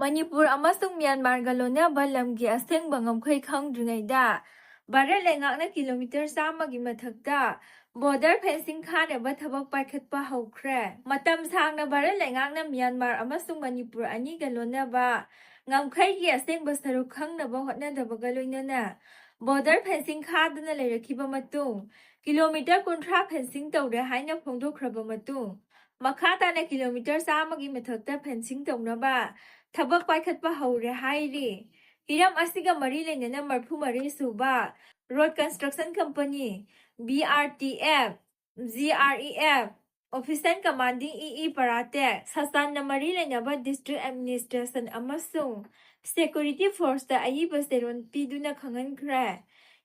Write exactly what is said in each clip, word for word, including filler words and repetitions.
ꯃꯅꯤꯄꯨꯔ ꯑꯃꯁꯨꯡ ꯃ꯭ꯌꯥꯟꯃꯥꯔꯒ ꯂꯣꯟꯅꯕ ꯂꯝꯒꯤ ꯑꯁꯦꯡꯕ ꯉꯝꯈꯩ ꯈꯪꯗ꯭ꯔꯤꯉꯩꯗ ꯚꯥꯔꯠ ꯂꯩꯉꯥꯛꯅ ꯀꯤꯂꯣꯃꯤꯇꯔ ꯆꯥꯝꯃꯒꯤ ꯃꯊꯛꯇ ꯕꯣꯔꯗꯔ ꯐꯦꯟꯁꯤꯡ ꯈꯥꯅꯕ ꯊꯕꯛ ꯄꯥꯏꯈꯠꯄ ꯍꯧꯈ꯭ꯔꯦ꯫ ꯃꯇꯝ ꯁꯥꯡꯅ ꯚꯥꯔꯠ ꯂꯩꯉꯥꯛꯅ ꯃ꯭ꯌꯥꯟꯃꯥꯔ ꯑꯃꯁꯨꯡ ꯃꯅꯤꯄꯨꯔ ꯑꯅꯤꯒ ꯂꯣꯟꯅꯕ ꯉꯝꯈꯩꯒꯤ ꯑꯁꯦꯡꯕ ꯁꯔꯨꯛ ꯈꯪꯅꯕ ꯍꯣꯠꯅꯗꯕꯒ ꯂꯣꯏꯅꯅ ꯕꯣꯔꯗꯔ ꯐꯦꯟꯁꯤꯡ ꯈꯥꯗꯨꯅ ꯂꯩꯔꯛꯈꯤꯕ ꯃꯇꯨꯡ ꯀꯤꯂꯣꯃꯤꯇꯔ ꯀꯨꯟꯊ꯭ꯔꯥ ꯐꯦꯟꯁꯤꯡ ꯇꯧꯔꯦ ꯍꯥꯏꯅ ꯐꯣꯡꯗꯣꯛꯈ꯭ꯔꯕ ꯃꯇꯨꯡ ꯃꯈꯥ ꯇꯥꯅ ꯀꯤꯂꯣꯃꯤꯇꯔ ꯆꯥꯝꯃꯒꯤ ꯃꯊꯛꯇ ꯐꯦꯟꯁꯤꯡ ꯇꯧꯅꯕ ꯊꯕꯛ ꯄꯥꯏꯈꯠꯄ ꯍꯧꯔꯦ ꯍꯥꯏꯔꯤ꯫ ꯍꯤꯔꯝ ꯑꯁꯤꯒ ꯃꯔꯤ ꯂꯩꯅꯅ ꯃꯔꯤꯐꯨ ꯃꯔꯤ ꯁꯨꯕ road construction company, B R T F, G R E F, officer commanding ꯏ ꯏ ꯄꯔꯥꯇꯦꯛ, ꯁꯥꯁꯟꯅ ꯃꯔꯤ ꯂꯩꯅꯕ ꯗꯤꯁꯇ꯭ꯔꯤꯛ ꯑꯦꯗꯃꯤꯅꯤꯁꯇ꯭ꯔꯦꯁꯟ ꯑꯃꯁꯨꯡ ꯁꯦꯀ꯭ꯌꯨꯔꯤꯇꯤ ꯐꯣꯔꯁꯇ ꯑꯏꯕ ꯆꯦꯔꯣꯜ ꯄꯤꯗꯨꯅ ꯈꯪꯍꯟꯈ꯭ꯔꯦ꯫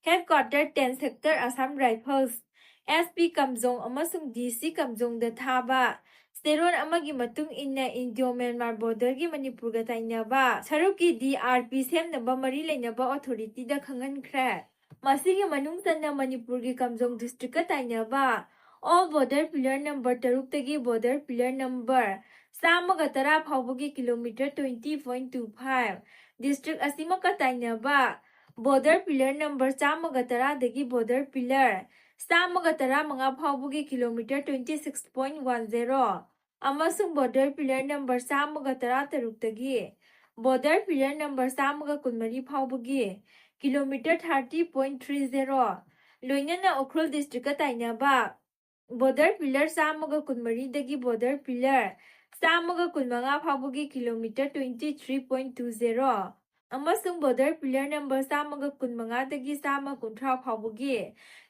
Headquarter ten sector Assam rifles, S P Kamjong ꯑꯃꯁꯨꯡ ꯗꯤ ꯁꯤ ꯀꯝꯖꯣꯡꯗ ꯊꯥꯕ ꯆꯦꯔꯣꯜ ꯑꯃꯒꯤ ꯃꯇꯨꯡ ꯏꯟꯅ ꯏꯟꯗꯤꯌꯣ ꯃ꯭ꯌꯥꯟꯃꯥꯔ ꯕꯣꯔꯗꯔꯒꯤ ꯃꯅꯤꯄꯨꯔꯒ ꯇꯥꯏꯅꯕ ꯁꯔꯨꯛꯀꯤ ꯗꯤ ꯑꯥꯔ ꯄꯤ ꯁꯦꯝꯅꯕ ꯃꯔꯤ ꯂꯩꯅꯕ ꯑꯣꯊꯣꯔꯤꯇꯤꯗ ꯈꯪꯍꯟꯈ꯭ꯔꯦ꯫ ꯃꯁꯤꯒꯤ ꯃꯅꯨꯡ ꯆꯟꯅ ꯃꯅꯤꯄꯨꯔꯒꯤ ꯀꯝꯖꯣꯡ ꯗꯤꯁꯇ꯭ꯔꯤꯛꯀ ꯇꯥꯏꯅꯕ ꯑꯣꯜ ꯕꯣꯔꯗꯔ ꯄꯤꯂꯔ ꯅꯝꯕꯔ ꯇꯔꯨꯛꯇꯒꯤ ꯕꯣꯔꯗꯔ ꯄꯤꯂꯔ ꯅꯝꯕꯔ ꯆꯥꯝꯃꯒ ꯇꯔꯥ ꯐꯥꯎꯕꯒꯤ kilometre twenty point two five, district ꯑꯁꯤꯃꯛꯀ ꯇꯥꯏꯅꯕ ꯕꯣꯔꯗꯔ ꯄꯤꯂꯔ ꯅꯝꯕꯔ ꯆꯥꯝꯃꯒ ꯇꯔꯥꯗꯒꯤ ꯕꯣꯔꯗꯔ ꯄꯤꯂꯔ ꯆꯥꯝꯃꯒ ꯇꯔꯥꯃꯉꯥ ꯐꯥꯎꯕꯒꯤ kilometre twenty six point one zero ꯑꯃꯁꯨꯡ ꯕꯣꯔꯗꯔ ꯄꯤꯂꯔ ꯅꯝꯕꯔ ꯆꯥꯝꯃꯒ ꯇꯔꯥꯇꯔꯨꯛꯇꯒꯤ ꯕꯣꯔꯗꯔ ꯄꯤꯂꯔ ꯅꯝꯕꯔ ꯆꯥꯝꯃꯒ ꯀꯨꯟꯃꯔꯤ ꯐꯥꯎꯕꯒꯤ kilometre thirty point three zero, ꯂꯣꯏꯅꯅ ꯎꯈ꯭ꯔꯨꯜ ꯗꯤꯁꯇ꯭ꯔꯤꯛꯀ ꯇꯥꯏꯅꯕ ꯕꯣꯔꯗꯔ ꯄꯤꯂꯔ ꯆꯥꯝꯃꯒ ꯀꯨꯟꯃꯔꯤꯗꯒꯤ ꯕꯣꯔꯗꯔ ꯄꯤꯂꯔ ꯆꯥꯝꯃꯒ ꯀꯨꯟꯃꯉꯥ ꯐꯥꯎꯕꯒꯤ kilometre twenty three point two zero ꯑꯃꯁꯨꯡ ꯕꯣꯔꯗꯔ ꯄꯤꯂꯔ ꯅꯝꯕꯔ ꯆꯥꯝꯃꯒ ꯀꯨꯟꯃꯉꯥꯗꯒꯤ ꯆꯥꯝꯃ ꯀꯨꯟꯊ꯭ꯔꯥ ꯐꯥꯎꯕꯒꯤ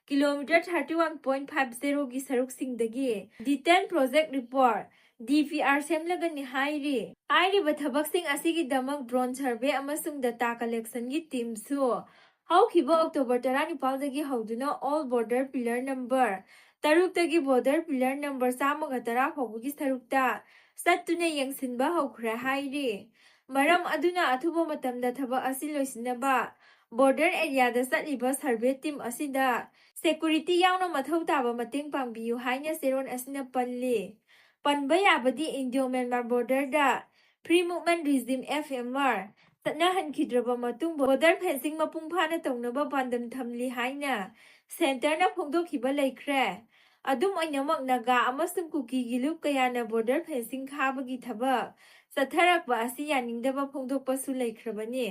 kilometre thirty one point five ꯖꯦꯔꯣꯒꯤ ꯁꯔꯨꯛꯁꯤꯡꯗꯒꯤ detail project report, D P R, ꯁꯦꯝꯂꯒꯅꯤ ꯍꯥꯏꯔꯤ꯫ ꯍꯥꯏꯔꯤꯕ ꯊꯕꯛꯁꯤꯡ ꯑꯁꯤꯒꯤꯗꯃꯛ ꯗ꯭ꯔꯣꯟ ꯁꯔꯚꯦ ꯑꯃꯁꯨꯡ ꯗꯇꯥ ꯀꯂꯦꯛꯁꯟꯒꯤ ꯇꯤꯝꯁꯨ ꯍꯧꯈꯤꯕ ꯑꯣꯛꯇꯣꯕꯔ ꯇꯔꯥꯅꯤꯄꯥꯜꯗꯒꯤ ꯍꯧꯗꯨꯅ ꯑꯣꯜ ꯕꯣꯔꯗꯔ ꯄꯤꯂꯔ ꯅꯝꯕꯔ ꯇꯔꯨꯛꯇꯒꯤ ꯕꯣꯔꯗꯔ ꯄꯤꯂꯔ ꯅꯝꯕꯔ ꯆꯥꯝꯃꯒ ꯇꯔꯥ ꯐꯥꯎꯕꯒꯤ ꯁꯔꯨꯛꯇ ꯆꯠꯇꯨꯅ ꯌꯦꯡꯁꯤꯟꯕ ꯍꯧꯈ꯭ꯔꯦ ꯍꯥꯏꯔꯤ꯫ ꯃꯔꯝ ꯑꯗꯨꯅ ꯑꯊꯨꯕ ꯃꯇꯝꯗ ꯊꯕꯛ ꯑꯁꯤ ꯂꯣꯏꯁꯤꯟꯅꯕ ꯕꯣꯔꯗꯔ ꯑꯦꯔꯤꯌꯥꯗ ꯆꯠꯂꯤꯕ ꯁꯔꯚꯦ ꯇꯤꯝ ꯑꯁꯤꯗ ꯁꯦꯀ꯭ꯌꯨꯔꯤꯇꯤ ꯌꯥꯎꯅ ꯃꯊꯧ ꯇꯥꯕ ꯃꯇꯦꯡ ꯄꯥꯡꯕꯤꯌꯨ ꯍꯥꯏꯅ ꯆꯦꯔꯣꯜ ꯑꯁꯤꯅ ꯄꯜꯂꯤ꯫ ꯄꯟꯕ ꯌꯥꯕꯗꯤ ꯏꯟꯗꯤꯌꯣ ꯃ꯭ꯌꯥꯟꯃꯥꯔ ꯕꯣꯔꯗꯔꯗ Free Movement Regime, F M R, ꯆꯠꯅꯍꯟꯈꯤꯗ꯭ꯔꯕ ꯃꯇꯨꯡ border fencing ꯃꯄꯨꯡ ꯐꯥꯅ ꯇꯧꯅꯕ ꯄꯥꯟꯗꯝ ꯊꯝꯂꯤ ꯍꯥꯏꯅ centreꯅ ꯐꯣꯡꯗꯣꯛꯈꯤꯕ ꯂꯩꯈ꯭ꯔꯦ꯫ ꯑꯗꯨꯝ ꯑꯣꯏꯅꯃꯛ, ꯅꯥꯒꯥ ꯑꯃꯁꯨꯡ ꯀꯨꯀꯤꯒꯤ ꯂꯨꯞ ꯀꯌꯥꯅ border fencing ꯈꯥꯕꯒꯤ ꯊꯕꯛ ꯆꯠꯊꯔꯛꯄ ꯑꯁꯤ ꯌꯥꯅꯤꯡꯗꯕ ꯐꯣꯡꯗꯣꯛꯄꯁꯨ ꯂꯩꯈ꯭ꯔꯕꯅꯤ꯫